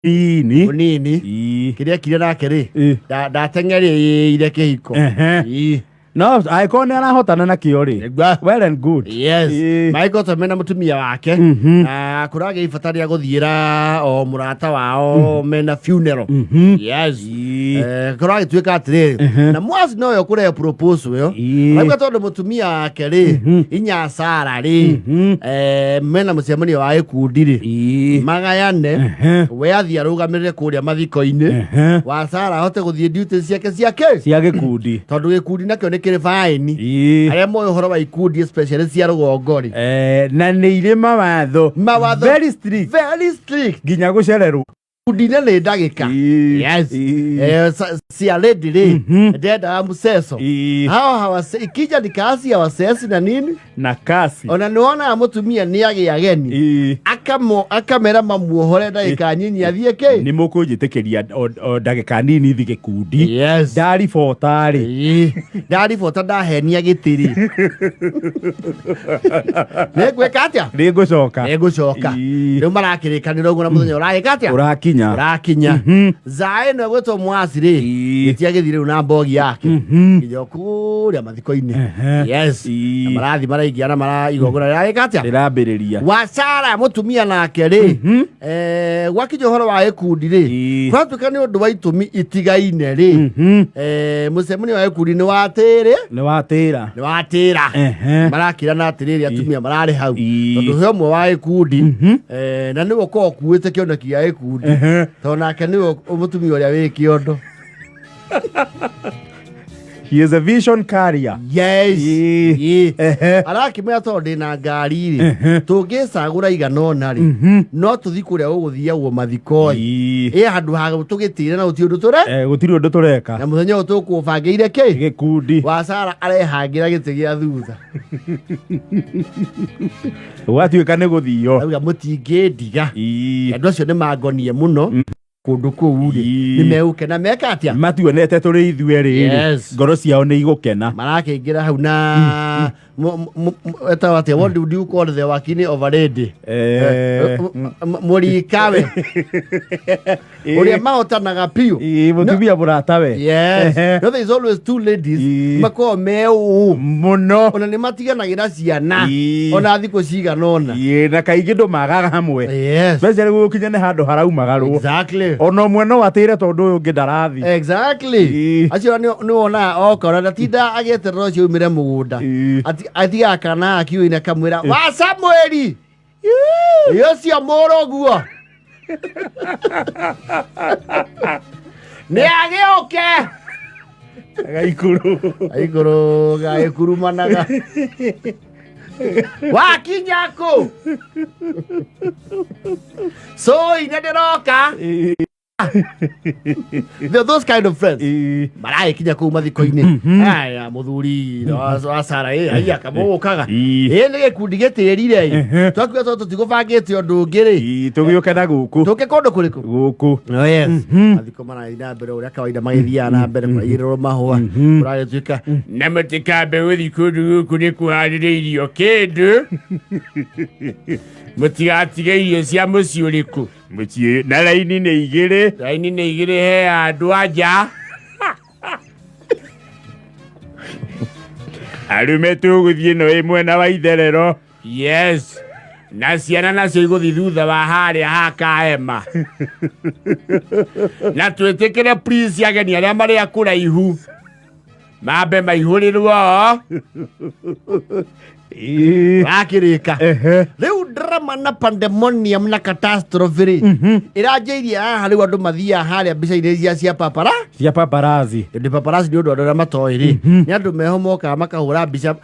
Mũnini. Mũnini. Kĩrĩa ekire nake rĩ, ndateng'ereire kĩhiko. No angĩkorwo nĩ arahotana nakĩo rĩ, Nĩguo. well and good. Yes. Magĩkoretwo mena mũtumia wake na kũragĩa ibata rĩa gũthiĩra o mũrata wao mena funeral. Yes. Kũragĩtuĩka atĩrĩrĩ, na mwaci nowe ũkũrehe proposal ĩyo. Arauga tondũ mũtumia wake rĩ, inya Sara rĩ, mena mũcemanio wa gĩkundi rĩ, magayane, we athiĩ arũgamĩrĩre kũrĩa mathiko-inĩ, wa Sara ahote gũthiĩ duty ciake ciake cia gĩkundi, tondũ gĩkundi nakĩo nĩ kĩrĩ baĩni. Arĩa moĩ ũhoro wa ikundi, especially cia rũgongo rĩ, Na nĩ irĩ mawatho mawatho very strict, very strict, nginya gũcererwo gĩkundi-inĩ nĩ ndagĩka. Yes. Cia lady rĩ, ndendaga mceso. Hao hawase, ikija ni kasi ya wasesi na nini na kasi. Ona nĩ wonaga mũtumia nĩ agĩa ageni, akamera mamuohore ndagĩka nyinyi athiĩ kĩ. Nĩ mũkũnjĩtĩkĩria o ndagĩka nini thi gĩkundi, ndaribota rĩ. Ndaribota ndahenia gĩtĩ rĩ, nĩngwĩka atĩa? Nĩ ngũcoka. Nĩngũcoka. Rĩu marakĩrĩkanĩra ũguo na mũthenya ũragĩka atĩa? Ũrakinya. Ũrakinya. Zaa ĩno ĩgwĩtwo mwasi rĩ, gĩtia gĩthiĩ rĩu na mbogi yake nginya o kũrĩa mathiko-inĩ. Yes. Na marathi maraingia na mara igongona rĩragĩka atĩa? Rĩrambĩrĩria. Wa Sara mũtumia nake rĩ, gwakinya ũhoro wa gĩkundi rĩ, kũratuĩka nĩ ũndũ wa itũmi itigaine rĩ, mũcemanio wa gĩkundi nĩ watĩrĩ. Nĩ watĩra. Nĩ watĩra. Marakĩrana atĩrĩrĩ, atumia mararĩ hau, tondũ he ũmwe wa gĩkundi, na nĩwe ũkoragwo ũkuĩte kĩoneki gĩa gĩkundi, tondũ nake nĩwe mũtumia ũrĩa wĩ kĩondo. He is a vision carrier. Yes. Arakĩmwĩra tondũ ndĩna ngari rĩ, tũngĩcagũra igana ũna rĩ, no tũthi kũrĩa gũgũthiagwo mathiko ĩ, handũ ha tũgĩtĩre na gũtirĩ ũndũ tũre. Gũtirĩ ũndũ tũreka. Na mũthenya ũyũ tũkũbangĩire kĩ? Gĩkundi. Wa Sara arehangĩra gĩtĩ gĩa thutha. Gwatuĩka nĩ gũthio. Auga mũtingĩndiga. Andũ acio nĩ mangonie mũno kũndũ kũu rĩ, nĩ megũkena meka atĩa? Matuonete tũrĩ ithuerĩ rĩ, ngoro ciao nĩ igũkena. Marakĩingĩra hau na etagwo atĩa, what do you call the wakini of a lady? Mũrikawe ũrĩa mahotanaga biũ. Mũtumia mũratawe. Yes. No, there is always two ladies makoragwo me ũũ mũno. Ona nĩ matiganagĩra ciana ona thikũ cigana ũna. Na kaingĩ ndũmagaga hamwe. Especially gũgũkinya nĩ handũ haraumagarwo. Ona ũmwe no atĩre tondũ ũyũ ũngĩ ndarathi. Acio nĩ wonaga oka ona ndatinda agĩeterera ũcio umĩre mũgũnda. Atigaga kana akiuga-inĩ akamwĩra wa Samueli ĩ ũcio mũrũguo nĩ agĩũke. Agaikũrũ. Aikũrũ gagĩkurumanaga wakinya kũ cũi nĩ ndĩroka. Those kind of friends maragĩkinya kũu mathiko-inĩ aya mũthuri wa Sara ĩ aiya kamũgũkaga ĩ nĩ gĩkundi gĩtĩrire ĩ twakiuga tondũ tũtigũbangĩte ũndũ ũngĩ rĩ. Tũgĩũke na gũkũ. Tũke kũndũ kũrĩkũ? Gũkũ. Oh, yes. Mathiko marathiĩ na mbere ũrĩa kawaida magĩthiaga na mbere, kũraigĩrĩrwo mahũa, kũragĩtuĩka na mũtikambe gũthiĩ kũndũ gũkũ nĩ kũharĩrĩirio kĩndũ, mũtigatige irio cia mũciĩ ũrĩkũ. Mũciĩ na raini nĩ igĩrĩ. Raini nĩ igĩrĩ, he andũ anja. Arũme tũgũthiĩ no ĩ mwena wa itherero. Yes, na ciana nacio igũthiĩ thutha wa harĩa hakaema, na twĩtĩkĩre please ageni arĩa marĩ a kũraihu mambe maihũrĩrwo. Rakĩrĩka rĩu drama na pandemonium na catastrophe rĩ, ĩranjĩirie haha. Rĩu andũ mathiaga harĩa mbica-inĩ iria cia papara. Cia paparazzi. Ndĩ paparazzi nĩ ũndũ andũ arĩa matoĩ rĩ, nĩ andũ meho mokaga makahũra mbica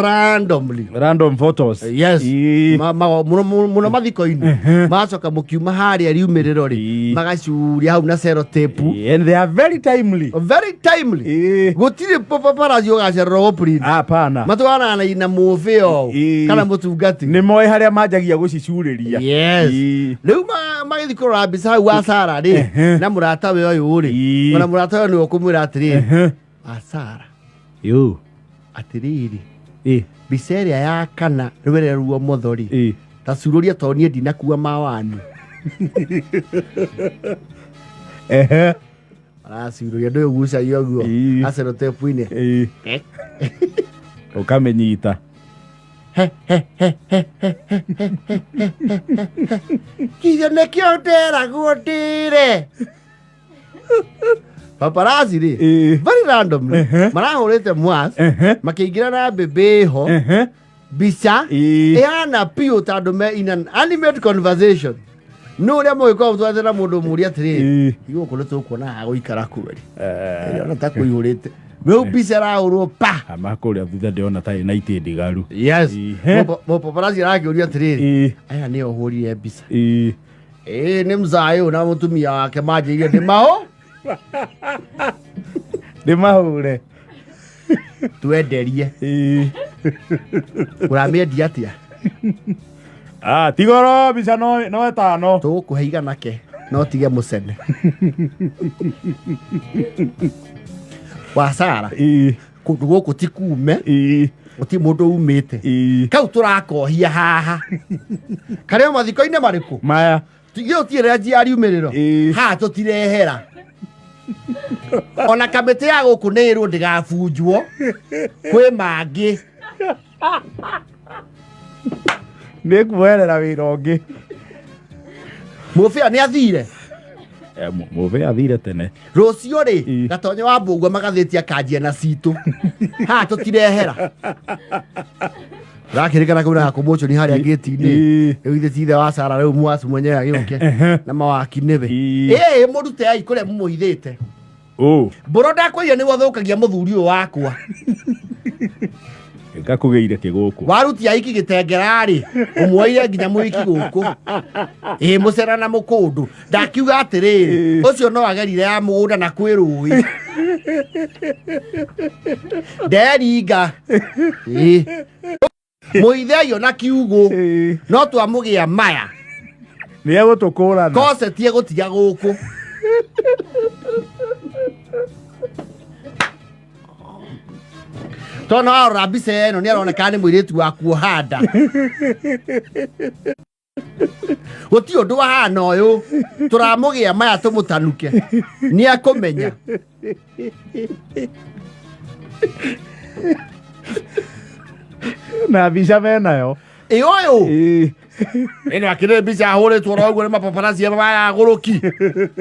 randomly. Random photos. Yes. Mũno mũno mathiko-inĩ, magacoka mũkiuma harĩa riumĩrĩro rĩ, magacuria hau na sellotape. And they are very timely. Very timely. Gũtirĩ paparazzi ũgacererwo gũprint. Hapana. Matwaranaga na ina mũbĩ o kana mũtungati. Nĩ moĩ harĩa manjagia gũcicurĩria. Yes. Rĩu magĩthiĩ kũrora mbica hau wa Sara rĩ, na mũratawe ũyũ rĩ, ona mũratawe nĩwe ũkũmwĩra atĩrĩrĩ, wa Sara, Yo. Atĩrĩrĩ, mbica ĩrĩa ya kana rwere ruo motho rĩ, ta cururia tondũ niĩ ndinakua mawani. Ehe. Araciurũria ndũĩ ũgucagia ũguo. Ĩĩ. Acerotepu-inĩ. Ĩĩ. Ũkamĩnyita. Kinya nĩkĩo nderagwo ndĩre. Paparazzi rĩ, Ĩĩ. very randomly, Ehe. marahũrĩte mwas, Ehe. makĩingĩra na mbĩmbĩ ho, Ehe. mbica Ĩĩ. ĩhana biũ ta andũ me in an animate conversation. Nũ ũrĩa mũgĩkorwo mũtwarĩte na mũndũ mũũria atĩrĩrĩ, Ĩĩ. gũkũ nĩ tũkuona ha gũikara kweri. Eh, Ĩrona ta kũihũrĩte. Rĩu mbica ĩrahũrwo pa. Ama kũrĩa thutha ndĩrona ta ĩna itĩ ndigaru. Yes. Ĩĩ. Mũpaparazzi arakĩũria atĩrĩrĩ, Ĩĩ. aya nĩo ũhũrire mbica. Ĩĩ. Ĩĩ nĩ mzaĩ ũyũ na mũtumia wake manjĩire ndĩ maho Ndĩmahũre. twenderie. Ĩĩ. Ũramĩendia atĩa? Ah, ti goro mbica no ĩtano. Tũgũkũhe igana ke no tige mũcene. Wasara Ĩĩ. kũndũ gũkũ ti kume Ĩĩ. gũtirĩ mũndũ umĩte Ĩĩ. kau tũrakohia haha karĩ o mathiko-inĩ marĩkũ Maya. gä å tirä riumä rä ro Ĩĩ. haha tå tirehera ona kamä ya gå kå nä ä rwo ndä gabunjwo kwä mangä Nĩ kuoerera wĩra ũngĩ. må bĩa nä athire Eh, Mũbĩa athire tene. rå cio rä Ĩĩ. gatonye wa mbågua magathä tie akanjia na citå haha tå tirehera rakä rä kana kau na kå må harä a ngäti-inä Ĩĩ. rä u ithe tithe wa Sara rä u mwacu mwenyewe agä å ke na mawaki nä we Ĩĩ. ä må rute ai kå rä a må må hithä te Ũ. mbå ndakwĩire nĩguo thũkagia mũthuri ũyũ wakwa Ngakũgĩire kĩgũkũ. warutia aiki gĩtengera-rĩ ũmuoire nginya mũhiki gũkũ ĩ mũcera na mũkũndũ ndakiuga atĩrĩrĩ ũcio no agerire ya mũgũnda na kwĩ rũĩ nderinga Ĩ. mũitheio na kiugũ Ĩĩ. no twamũgĩa maya Nĩ egũtũkũrana. kocetie gũtiga gũkũ tondũ warora mbica ĩno nĩ aroneka nĩ mũirĩtu wa kuoha nda gũtirĩ ũndũ wahana ũyũ tũramũgĩa maya tũmũtanuke nĩ akũmenya Na mbica menayo. Ĩ ũyũ Ĩĩ. ĩno akĩrĩ mbica ahũrĩtwo oro ũguo nĩ mapaparaci maya agũrũki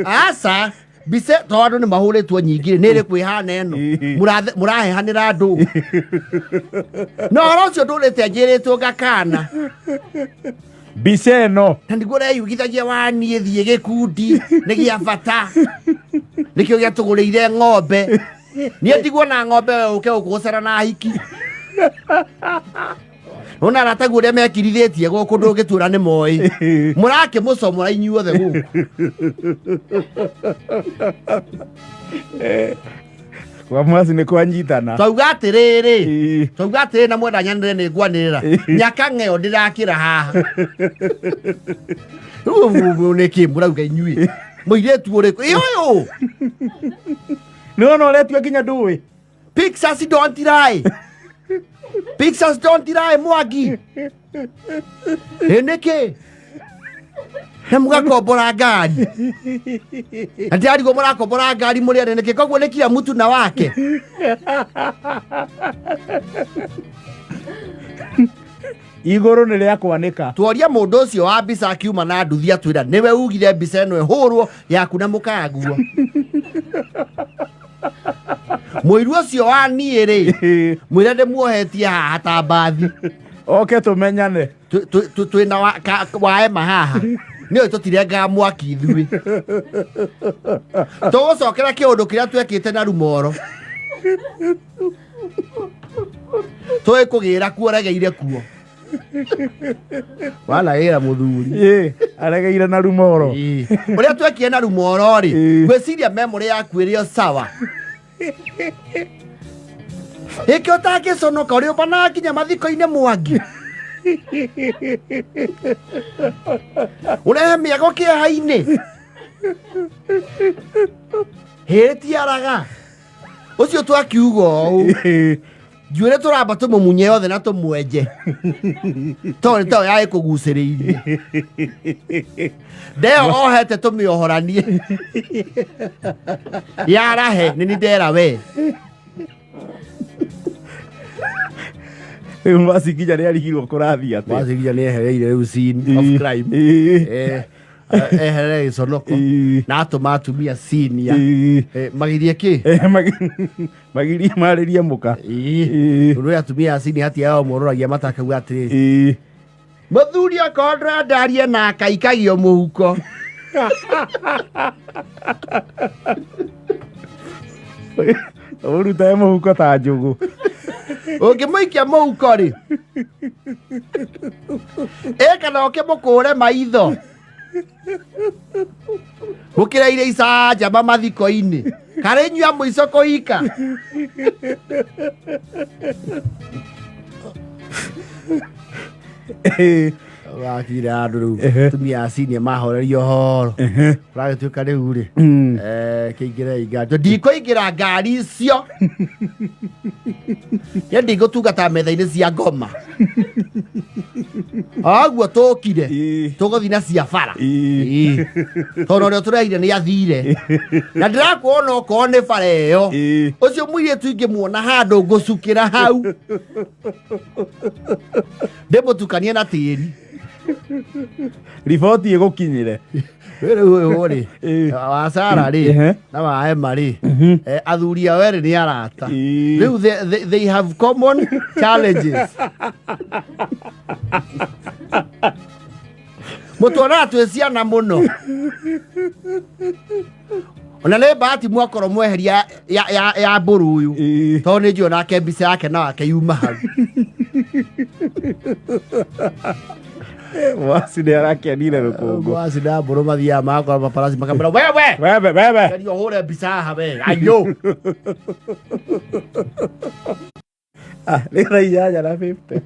aca mbica tondũ andũ nĩ mahũrĩtwo nyingĩ nĩ ĩrĩkũ ĩhana ĩno Ĩĩ. Mũrahehanĩra andũ na ũhoro ũcio ndũrĩte njĩrĩtwo ngakana Mbica ĩno. Na nĩguo ũreyugithagia wa niĩ thiĩ gĩkundi nĩ gĩa bata nĩkĩo gĩatũgũrĩire ng'ombe niĩ ndiguona ng'ombe we ũke gũkũ na hiki ona arataguo ũrĩa mekirithĩtie gũkũ ndũngĩtuĩra nĩ moĩ mũrakĩmũcomora inyuothe gũkũ. Kwa mwaci nĩ kwanyitana. Twauga atĩrĩrĩ, Ĩĩ. twauga atĩrĩ na mwenda nyanĩrĩre nĩ ngwanĩrĩra nyaka ng'eo ndĩrakĩra haha rĩu nĩkĩ mũrauga inyuĩ mũirĩtu ũrĩkũ ĩ ũyũ. Nĩ wona ũretua nginya ndũĩ. Pictures don't lie. Pictures don't lie, Mwangi. Ĩ nĩkĩ? Na mũgakombora ngari. Na ndĩrarigwo mũrakombora ngari mũrĩ anene nĩkĩ? Koguo nĩ kila mtu na wake. Igũrũ nĩ rĩa kwanĩka. Tworia mũndũ ũcio wa mbica akiuma na nduthi atwĩra nĩwe ugire mbica ĩno ĩhũrwo yaku na mũkaguo. Mũiru ũcio wa niĩ rĩ, mwĩre ndĩmuohetie haha ta mbathi. Oke tũmenyane. Twĩna waema haha nĩũĩ tũtirengaga mwaki ithuĩ tũgũcokera kĩũndũ kĩrĩa twekĩte na rumoro tũĩ kũgĩra kuo regeire kuo wanagĩra mũthuri. Ĩĩ, aregeire na rumoro. Ĩĩ. Ũrĩa twekire na rumoro rĩ, Ĩĩ. ngwĩciria memory yaku ĩrĩ o sawa ĩkĩ ũtangĩconoka ũrĩ ũmbanaga nginya mathiko-inĩ mwangi ũrehe mĩago kĩeha-inĩ hĩrĩ tiaraga ũcio twakiuga ũũ. Ĩĩ. Njuĩrĩ tũramba tũmũmunye yothe na tũmwenje, tondũ nĩ tayo yagĩkũgucĩrĩirie. Ndeo ohete tũmĩohoranie yarahe nĩ ni ndera we. Rĩu Mwacinginya nĩ arigirwo kũrathiĩ atĩa. Mwacinginya nĩ ehereire rĩu scene of crime. Eherere gĩconoko na atũma atumia senior magirie kĩ. Magirie marĩrie mũka. Tondũ atumia a senior hatia yao mororagia matakauga atĩrĩrĩ, mũthuri okorwo ndũrendarie na akaikagio mũhuko. Ũrutae mũhuko ta njũgũ. Ũngĩmũikia mũhuko rĩ, ĩ kana ũkĩmũkũre maitho mũkĩraire icanjama mathiko-inĩ karĩ inyuĩ a mũico kũhika. Wakire andũ rĩu atumia a senior mahorerio horo ũragĩtuĩka rĩu rĩ, kĩingĩrei ngari. Ndikũingĩra ngari icio nĩ ndingũtungata metha-inĩ cia ngoma oguo tũkire. Tũgũthiĩ na cia bara. Tondũ ũrĩa tũreire nĩ athire na ndĩrakuona okorwo nĩ bara ĩyo. Ũcio mũirĩtu ingĩmuona handũ ngũcukĩra hau ndĩmũtukanie na tĩri. Riboti ĩgũkinyĩre. Rĩu ũyũ rĩ, wa Sara rĩ na wa Emma rĩ, athuri ao erĩ nĩ arata. Rĩu they have common challenges. Mũtuonaga twĩ ciana mũno, ona nĩ bahati mwakorwo mweheria ya mbũrũ ũyũ, tondũ nĩ njũĩ nake mbica yake na wake yuma hau. Mwasi nĩ arakenire rũkũngũ. Mwasi na mbũrũ mathiaga magakora paparazzi makamwĩra, wewe, wewe wewe, geria ũhũre mbica haha we ayo. Ah, nĩ thaa 8:50.